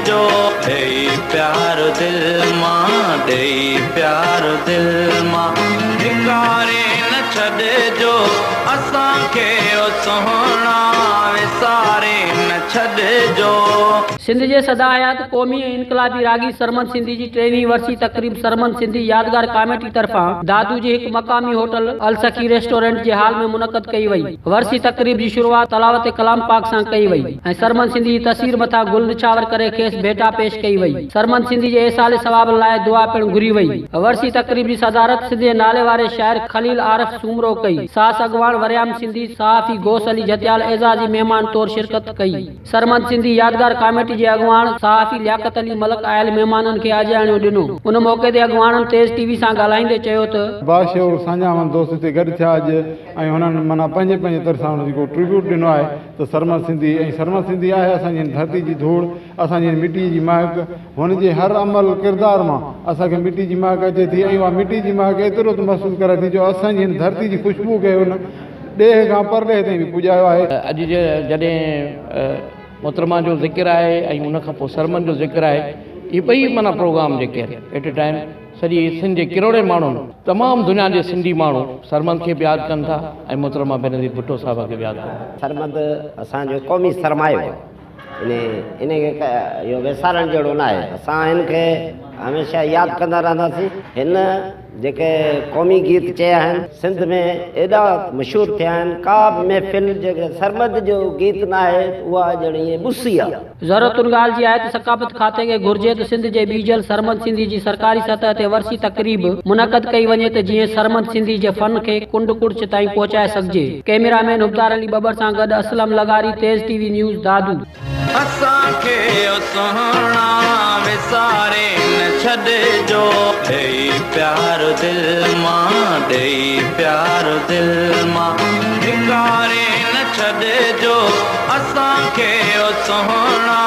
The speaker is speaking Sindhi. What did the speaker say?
ڇڏجو. ڏيئي پيار دل مان، ڏيئي پيار دل مان، ڌڪاري نه ڇڏجو اسان کي او سهڻا، وساري نه ڇڏجو. سنڌ جي سدا حيات قومي ۽ انقلابي راڳي سرمد سنڌي جي ٽيويهين ورسي تقريب سرمد سنڌي يادگار ڪاميٽي طرفان دادو جي هڪ مقامي هوٽل السخي ريسٽورنٽ جي هال ۾ منعقد ڪئي وئي. ورسي تقريب جي شروعات تلاوت ڪلام پاڪ سان ڪئي وئي ۽ سرمد سنڌي جي تصوير مٿان گل نڇاور ڪري کيس ڀيٽا پيش ڪئي وئي. سرمد سنڌي جي ايصال ثواب لاء دعا پڻ گهري وئي. ورسي تقريب جي صدارت سنڌ جي نالي واري شاعر خليل عارف سومرو ڪئي. ساس اڳواڻ وريام سنڌي، صحافي غوث علي جهتيال اعزازي مهمان طور شرڪت ڪئي. سرمد سنڌي يادگار ڪاميٽي جي اڳواڻ صحافي لياقت علي ملڪ آيل مهمانن کي آجياڻيون ڏنو. ان موقعي تي اڳواڻن تيز ٽي وي سان ڳالهائيندي چيو ته. باشعور ساڃاهوند دوست هتي گڏ ٿيا اڄ ۽ هنن معنيٰ پنهنجي پنهنجي طرفان هن جيڪو ٽربيوٽ ڏنو آهي ته سرمد سنڌي ۽ سرمد سنڌي آهي اسان جي هن ڌرتي جي ڌوڙ اسان جي هن مٽي جي مهڪ هن جي هر عمل ڪردار مان اسان کي مٽي جي مهڪ اچي ٿي ۽ اها مٽي جي مهڪ ايترو ته محسوس ڪرائي ٿي جو اسان جي هن ڌرتي جي خوشبو کي هن ڏيهه کان پرڏيهه تائين به پڄايو آهي. اڄ جڏهن محترمه جو ذڪر آهي ۽ ان کان پوء سرمن جو ذڪر آهي اهي ٻئي معنيٰ پروگرام جيڪي آهن ايٽ اي ٽائيم سڄي سنڌ جي ڪروڙين ماڻهن تمام دنيا جي سنڌي ماڻهو سرمد کي به ياد ڪن ٿا ۽ محترمه بينظير ڀٽو صاحبه کي به ياد ڪن ٿا. سرمد اسان جو قومي سرمايو آهي. انهي کي اهو وسارڻ جهڙو نه آهي. اسان هن کي هميشه ياد ڪندا رهنداسين. هن جيڪي قومي گيت چيا آهن سنڌ ۾ ايڏا مشهور ٿيا آهن ڪا به محفل جيڪڏهن سرمد جو گيت نه آهي ته اها ڄڻ ائين ٻسي آهي. ضرورت ان ڳالهه جي آهي ته ثقافت کاتي کي گهرجي ته سنڌ جي ٻيجل سرمد سنڌي جي سرڪاري سطح تي ورسي تقريب منعقد ڪئي وڃي ته جيئن سرمد سنڌي جي فن کي ڪنڊ ڪڙڇ تائين پهچائي سگهجي. ڪئميرا مين حبدار علي ٻٻر سان گڏ اسلم لغاري، تيز ٽي وي نيوز، دادو. اسان کي او سهڻا وساري نه ڇڏجو. ڏيئي پيار دل مان ڏيئي پيار دل مان ڌڪاري نه ڇڏجو اسان کي او سهڻا